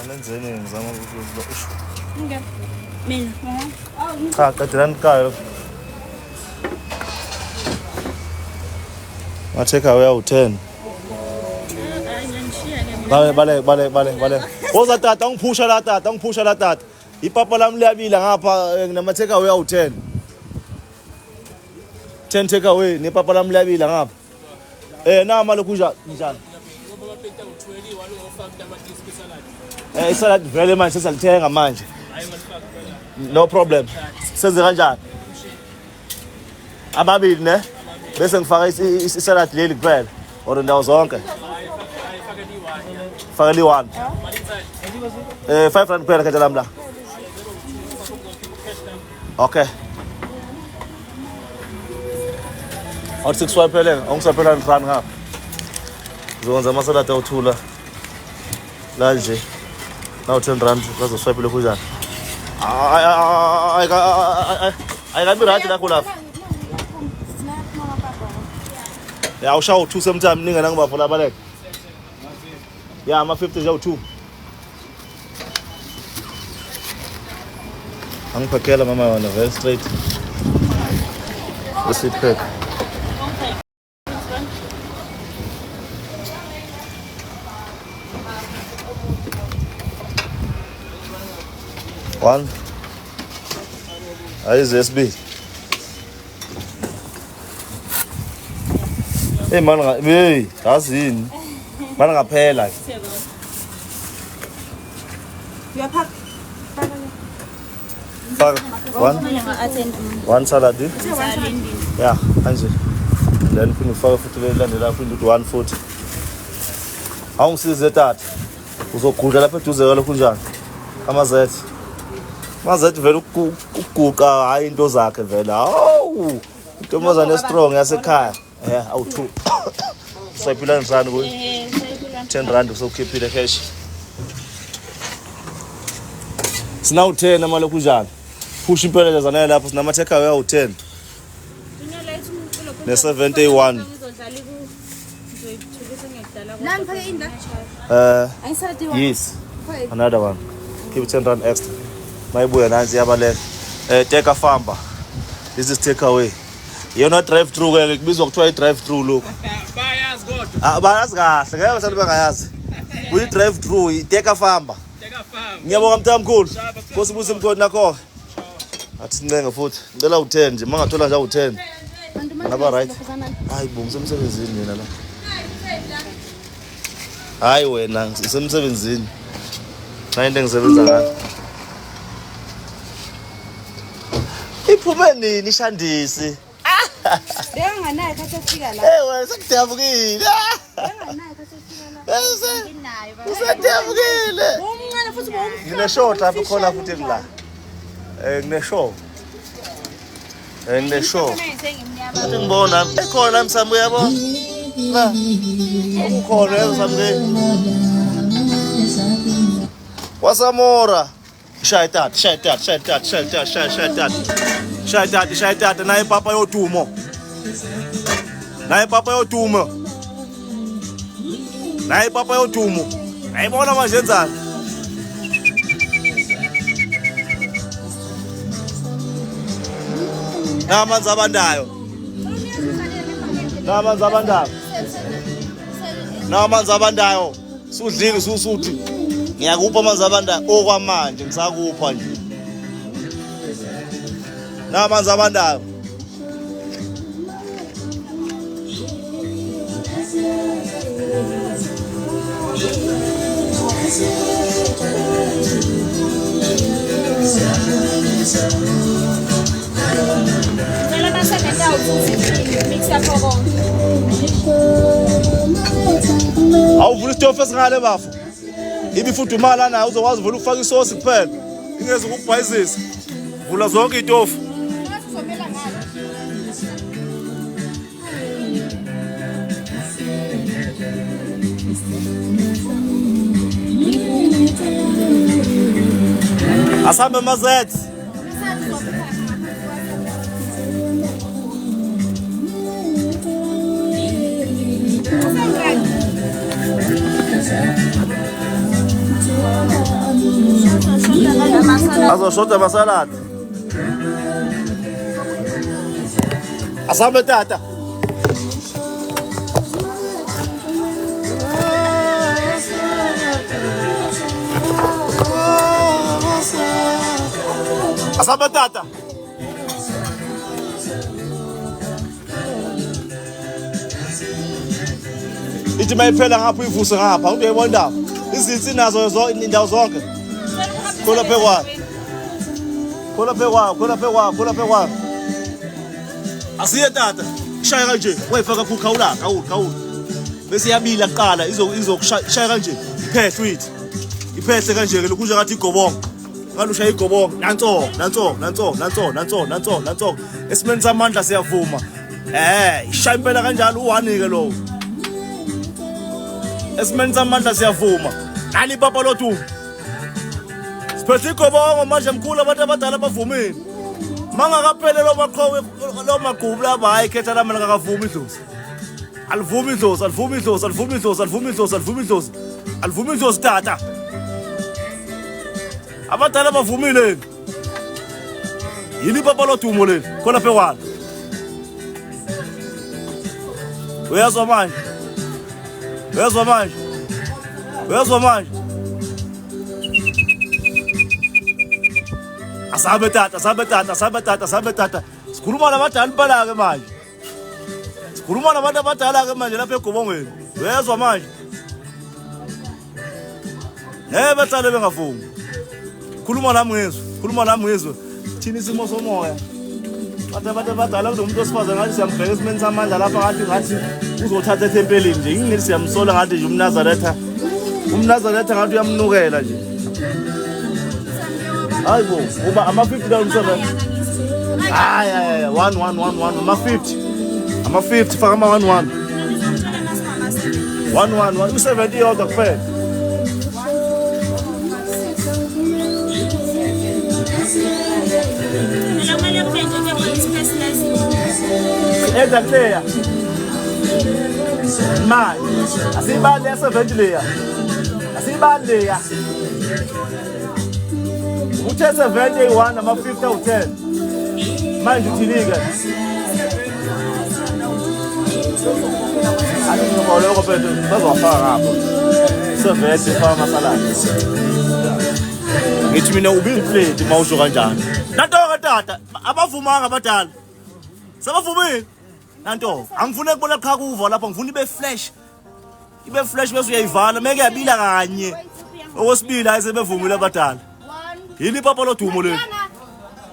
Anenzeni ngizama ukuthi usho. Ngeke. Mina. Cha, qedelani kuqala. Ma-take away awu-10. Bale bale bale bale bale. Woza tata ungiphusha la tata ungiphusha la tata. Ipapa lami liyabila ngapha nginama take away awu-10. 10 take away nepapa lami liyabila ngapha. Nama lokhu njani njani? Isalad vele manje sesalithenga manje. No problem. Senze kanjani? Ababili ne? Bese ngifaka isalad leli kuphela or ndawo zonke. Faka li-one. 5 rand kuphela khetha lami la. Okay. Awuthi sikuswiphele, awungiswiphela rand ngapha. Ngizokwenza amasaladi awuthula la nje. Nawu 10 rand bazoswipe lokhu njani. Ayikabi right lakho lapha. Ya ushawa u2 sometime ninga nangibafo labaleka. Ya ama 50 nje u2. Angiphakela mama yona very straight. Bese ipheka. One. Ayize esibili. Hey man, hey, yazini. Mana ngaphela. Uyaphaka. Faka. One. One salad. Yeah, kanje. Then phinde ufake futhi le landela phinde uthi one futhi. Awungisize tata. Uzogudla lapha eduze kwalokhu njani? Amazethi. Amazethi vele ukuguqa hayi into zakhe vele. Hawu. Intombazane strong yasekhaya. Awu 2. Sayiphila njani kuyi? 10 rand usukhiphile cash. Sinawu 10 amalokhu njani? Phusha impela zanele lapho sinama take away awu 10. Ne 71. Nami phake ini la? Angisaladi one. Yes. Another one. Keep 10 rand extra. Mayibuya nansi yabaleka. Take a famba. This is take away. Yona drive through ke kubizwa kuthiwa i drive through lokhu. Bayazi kodwa. Ah bayazi kahle ngeke bahlale bengayazi. Kuyi drive through i take a famba. Take a famba. Ngiyabonga mntamkhulu. Nkosi ibuse mkhulu nakho. Athi sincenge futhi. Ngicela u10 nje mangathola nje u10. Ngaba right. Hayi bo ngisemsebenzini mina la. Hayi wena ngisemsebenzini. Cha into engisebenza ngayo. Iphume nini ishandisi? Bekanganayo khathi efika la. Hey wena sekudabukile. Bekanganayo khathi efika la. Bese Nginayo. usedabukile. Umncane futhi bowumhlophe. Ngine-show lapho khona futhi ngila. Ngine-show. Ngine-show. Athi ngibona ekhona msambu yabo. La. Okukhona emsambu. Wasamora. Shaya tata, shaya tata, shaya tata, shaya tata, shaya shaya tata. Shaya tata, shaya tata naye papa yodumo. Naye papa yodumo. Naye papa yodumo. Ayibona manje enzani? Namanzi abandayo. Namanzi abandayo. Namanzi abandayo. Sudlile susuthi. Ngiyakupha amanzi abandayo okwamanje ngisakupha nje. Namanzi abandayo. Ngicela basebenza ukuthi mix yakho konke. Awuvula isitofu esingale bafo. Ibifudumala nayo uzokwazi uvula ukufaka isosi kuphela. Ingeze ukubhayizisa. Vula zonke itofu. Uzomela ngalo. Asambe mazethi. Azoshoda amasaladi. Asambe tata. Asambe tata. Ithi mayiphela ngapha uyivuse ngapha, uyayibona indaba. Izinsi nazo indawo zonke. Khona phekwayo. Khona phekwayo, khona phekwayo, khona phekwayo. Asiye tata. Shaya kanje, wayifaka kakhulu khawula, khawula, khawula. Bese iyabila kuqala izokushaya kanje. Iphehle uyithi. Iphehle kanje ke lokhu nje ngathi igobongo. Ngathi ushaya igobongo. Nanso, nanso, nanso, nanso, nanso, nanso, nanso. Esimeni samandla siyavuma. Ishaya impela kanjalo u-one ke lowo. Esimeni samandla siyavuma. Nali ipapa lodumo. Siphethe igobongo manje mkhulu abantu abadala bavumile. Mangakaphele lo maqhawe lo magqubu laba hayi khetha lami likakavumi idlozi. Alivumi idlozi, alivumi idlozi, alivumi idlozi, alivumi idlozi, alivumi idlozi. Alivumi idlozi tata. Abadala bavumile. Yini ipapa lodumo leli? Khona phekwana. Uyezwa manje? Uyezwa manje? Uyezwa manje? Asabe tata, asabe tata, asabe tata, asabe tata. Sikhuluma nabadala impela ke manje. Sikhuluma nabantu abadala ke manje lapha egobongweni. Uyezwa manje? Ngeke bahlale bengavumi. Khuluma nami ngizwe, khuluma nami ngizwe. Thina isimo somoya. Bathi abantu abadala kunomuntu wesifazane ngathi siyambheka esimeni samandla lapha ngathi ngathi uzothatha ethempelini nje. Ngingithi siyamsola ngathi nje umNazaretha. UmNazaretha ngathi uyamnukela nje. Hayi bo, uba ama 50 down 7. Hayi hayi 1 1 1 1 ama 50. Ama 50 faka ama 1 1. 1 1 1 u70 yodwa kuphela. Eda kuleya. Manje asiyibali ya 70 leya. Asiyibali leya. Uthe 70 eyi-1 ama-50 awu-10. Manje uthini-ke? Athi lokho mfethu bazowafaka ngapho. 70 faka amasaladi. Ngithi mina ubiyiplate uma usho kanjani. Nanto-ke tata, abavumanga abadala. Sebavumile. Nanto, angifune kubona qhakuva lapho, ngifuna ibe fresh. Ibe fresh bese uyayivala, meke yabila kanye. Okwesibili hayi sebevumile abadala. Yini ipapa lodumo leli?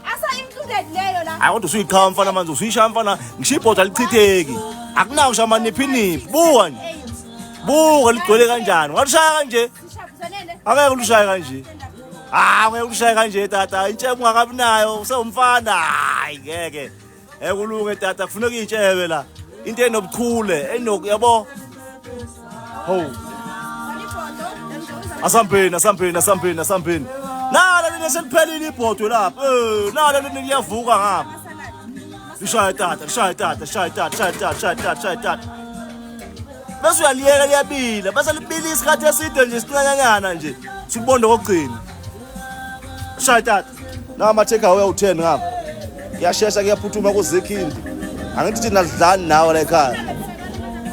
Asa included leyo la. Hayi kodwa usuyiqhawa mfana manje usuyishaya mfana ngisho ibhoda lichitheki. Akunawo ngisho amaniphiniphi. Buka nje. Buka ligcwele kanjani. Walushaya kanje. Angeke ulushaye kanje. Ah, ngeke ulushaye kanje tata. Intshebe ungakabi nayo usewumfana. Hayi ngeke. Ekulunge tata kufuneka intshebe la. Into enobuchule, enoku yabo. Ho. Asambeni, asambeni, asambeni, asambeni. Nala leli seliphelile ibhodwe lapha. Nala leli liyavuka ngapha. Lishaya tata, lishaya tata, lishaya tata, lishaya tata, lishaya tata, lishaya tata. Bese uyaliyeka liyabila, bese libila isikhathi eside nje sincanyanyana nje. Sikubonde kokugcina. Shaya tata. Nawa ama take away awu-10 ngapha. Kuyashesha kuyaphuthuma kuzikhindi. Angithi thina sidlani nawe la ekhaya.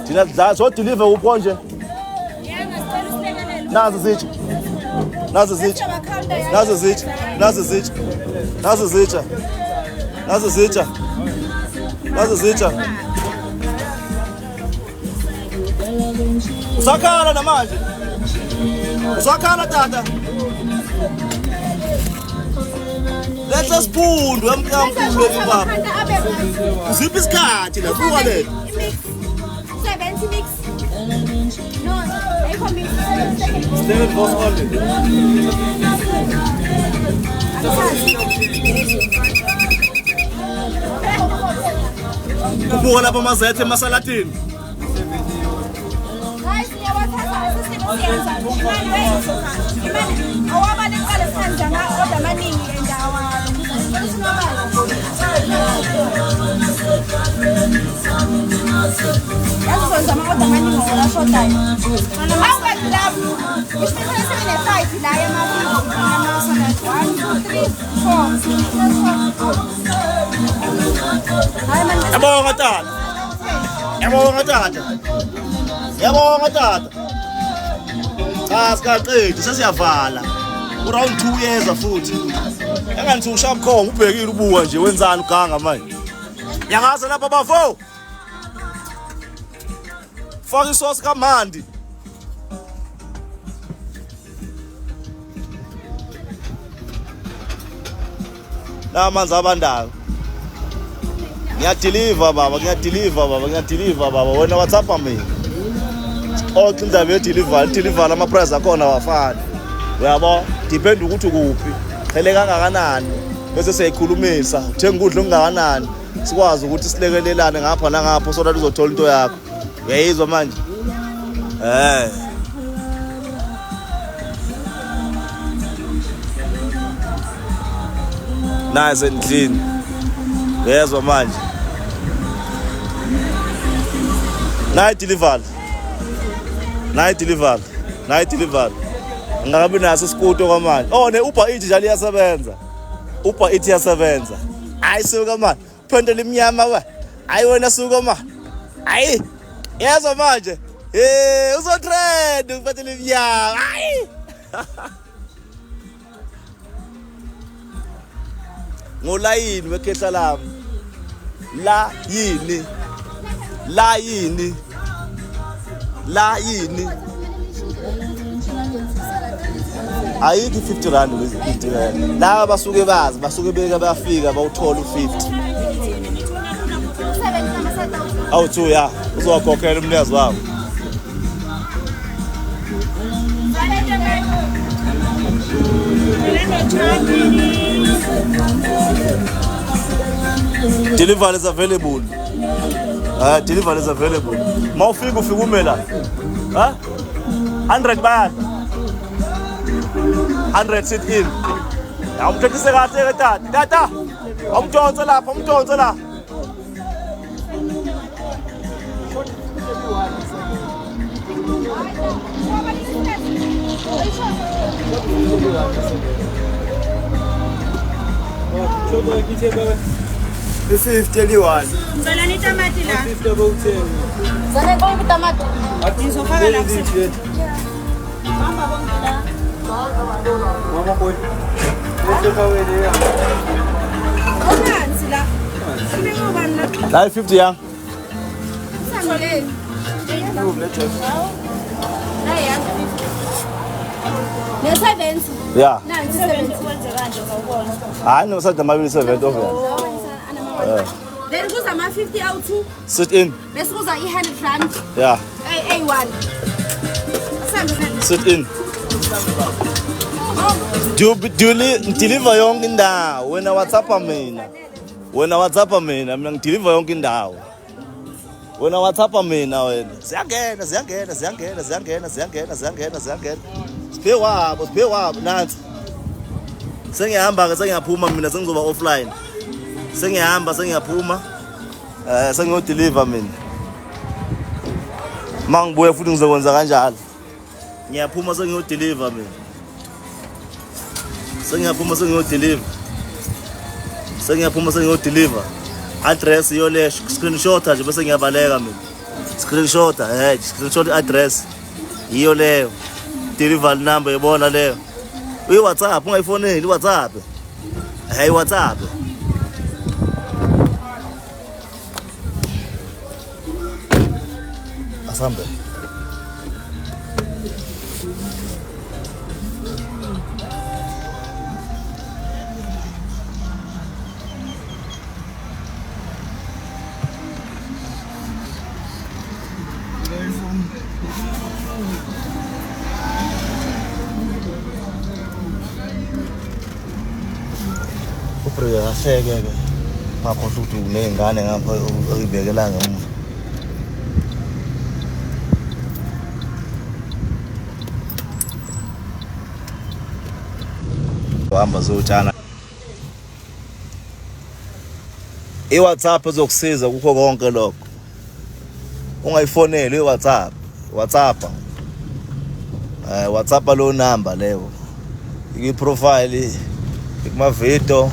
Thina sidlani so deliver kuphi nje? Nazi zitsha. Nazi zitsha. Nazi zitsha. Nazi zitsha. Nazi zitsha. Nazi zitsha. Nazi zitsha. Usakhala namanje. Usakhala tata. Lehla siphundu emkamkhulu baba. Uziphi isikhathi la buka le. 70 mix. No, ayikho mix. Seven boss only. Kubuka lapha amazethe emasalatini. Guys, ngiyawathatha asisibe siyenza. Imali imali awabale kuqala sikhanza nga-order amaningi and awa. Yazi uzonza ama-order amaningi ngoba ashodayo. Awukazi lapho. Ngisho kufanele sibe ne-five la yama-1 2 3. Yabonga tata. Yabonga tata. Yabonga tata. Cha sikaqedi sesiyavala. Uround 2 uyeza futhi. Engathi ushaya bukhongo ubhekile ubuka nje wenzani uganga manje. Yakaza lapha bafo. Faka isosi kamandi. La manzi abandayo. Ngiyadeliver baba, ngiyadeliver baba, ngiyadeliver baba. Wena WhatsApp mina. Xoxa indaba ye-delivery, delivery ama-price akhona awafani. Uyabo? Depend ukuthi ukuphi. Qhele kangakanani bese siyayikhulumisa. Uthenga ukudla okungakanani. Sikwazi ukuthi silekelelane ngapha nangapha so that uzothola into yakho. Uyayizwa manje? Eh. Nice and clean. Uyezwa manje? Nayi delivery. Nayi delivery. Nayi delivery. Ngakabi naso isikuto kwamanje. Oh ne Uber Eats njalo iyasebenza. Uber Eats iyasebenza. Hayi suka manje. Phento limnyama we. Hayi wena suka manje. Hayi. Yezwa manje. Eh uzotrend uphethe limnyama. Hayi. Ngolayini wekhehla lami. La yini? La yini? La yini? Ayikho i-50 rand kwezi 50 rand. Laba basuke bazi, basuke beke bayafika bawuthola u-50. Awu-2 ya, uzowakhokhela umnikazi wabo. Delivery is available. Delivery is available. Mawufika ufika ume la. Ha? 100 bayadla. 100 sit in. Awumthethise kahle ke tata. Tata. Awumdonse lapha, awumdonse la. I-50 eliyi-one. Ngicela itamati la. 50 abawu-10. Zane konke itamati. Ngizofaka la kusasa. Hamba bonke la. Mama boy. Phansi la. Ubeke ubani la? La i-50 ya. Usangoleni. La yanga. Ne 70. Yeah. Nansi 70. Hayi no sadla amabili 70 obvious. Then kuza ama 50 out 2 Sit in. bese kuza i-100 rand Yeah. A1. Asambe manje. Sit in. Do do deliver yonke indawo. Wena WhatsApp mina. Wena WhatsApp mina, mina ngideliver yonke indawo. Wena WhatsApp mina wena. Ziyangena, ziyangena, ziyangena, ziyangena, ziyangena, ziyangena, ziyangena. Siphe wabo, siphe wabo nansi. Sengiyahamba ke sengiyaphuma mina sengizoba offline. Sengiyahamba sengiyaphuma. Eh sengiyodeliver mina. Mangibuye futhi ngizokwenza kanjalo. Ngiyaphuma sengiyodeliver mina. Sengiyaphuma sengiyodeliver. Sengiyaphuma sengiyodeliver. Address yole screenshot nje bese ngiyabaleka mina. Screenshot eh screenshot address. Yiyo leyo. Delivery number yibona leyo. Uyi WhatsApp ungayifoneli WhatsApp. Hey WhatsApp. Asambe. Ubheke kahle-ke ke ngakhohlwa ukuthi uney'ngane ngapha oyibekela ngemuva. Uhamba zotshala. I-WhatsApp ezokusiza kukho konke lokho. Ungayifoneli i-WhatsApp. WhatsApp. Eh WhatsApp lo number leyo. Ikwi profile Kuma-video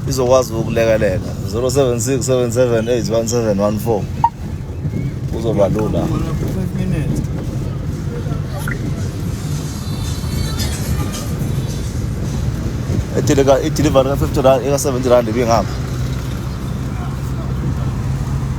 izokwazi ukulekelela 076 778 1714, kuzoba lula. 5 minutes. I-delivery ka-R50, eka-R70 ibingapha.